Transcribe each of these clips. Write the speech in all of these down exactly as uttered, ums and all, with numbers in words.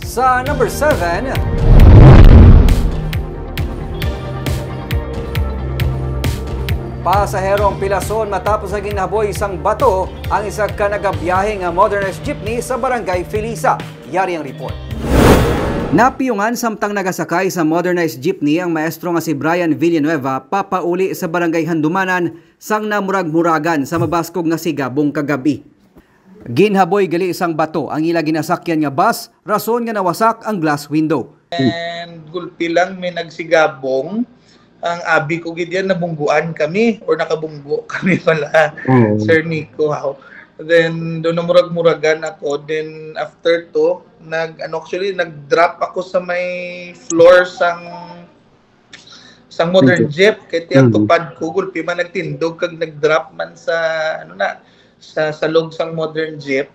Sa number seven, pasahero ang pilason matapos nga ginhaboy sang bato ang isa ka nagabiyahe nga modernized jeepney sa Barangay Felisa. Yari ang report. Napiyungan samtang nagasakay sa modernized jeepney ang maestro nga si Brian Villanueva papauli sa Barangay Handumanan sang namurag-muragan sa mabaskog nga sigabong kagab-i. Ginhaboy gali sang bato ang ila ginasakyan nga bus, rason nga nawasak ang glass window. And gulpi lang may nagsigabong. Ang abi ko gid yan, nabungguan kami or nakabunggo kami pala, Mm. Sir Nico. Wow. Then, doon na murag-muragan ako. Then, after to, nag, ano, actually, nag-drop ako sa may floor sang sang modern Thank you. Jeep, kay ti ang Mhm. tupad ko, gulpi man nagtindog kag nag-drop man sa, ano na, sa salog sang modern Jeep.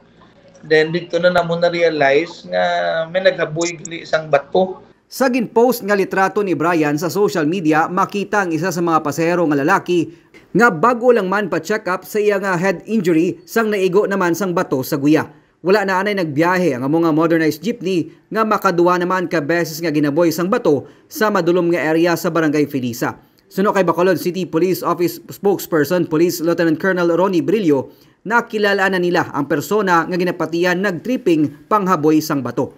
Then dito na namo na-realize nga may naghaboy gali sang bato. Sa ginpost nga litrato ni Brian sa social media, makita ang isa sa mga pasahero nga lalaki nga bag-o lang man pa-check up sa iya nga head injury sang naigo naman sang bato sa guya. Wala na anay nagbiyahe ang amo nga modernized jeepney nga makaduwa naman ka beses nga ginaboy sang bato sa madulom nga area sa Barangay Felisa. Suno kay Bacolod City Police Office Spokesperson Police Lieutenant Colonel Ronnie Brillo, nakilala na nila ang persona nga ginapatihan nag-tripping panghaboy sang bato.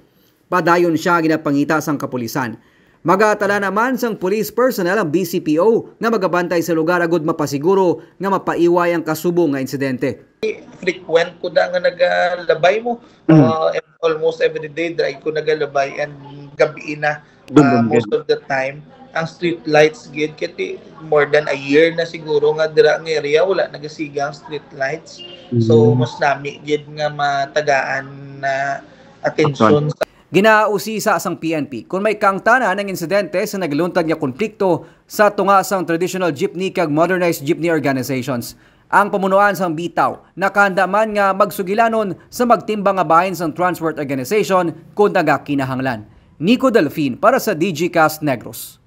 Padayon siya ginapangita sang kapulisan. Magatala naman sang police personnel ang B C P O nga magabantay sa lugar agud mapasiguro nga mapaiway ang kasubong nga insidente. Frequent ko na nga nagalabay mo. Mm. Uh, almost every day, dry ko nagalabay and gabi na. Dum, uh, dum, most dum. Of the time, ang street lights gid, kay ti more than a year na siguro nga dira ang area, wala nagasiga ang street lights. So, mm, mas nami gid nga matagaan na atensyon. Sa Ginausisa sang P N P kon may kaangtanan ang insidente sa nagluntad nga konflikto sa tunga sang traditional jeepney kag modernized jeepney organizations. Ang pamunuan sang bitaw nakahanda man nga magsugilanon sa magtimbang nga bahin sang transport organization kon nagakinahanglan. Nico Delfin para sa D G Cast Negros.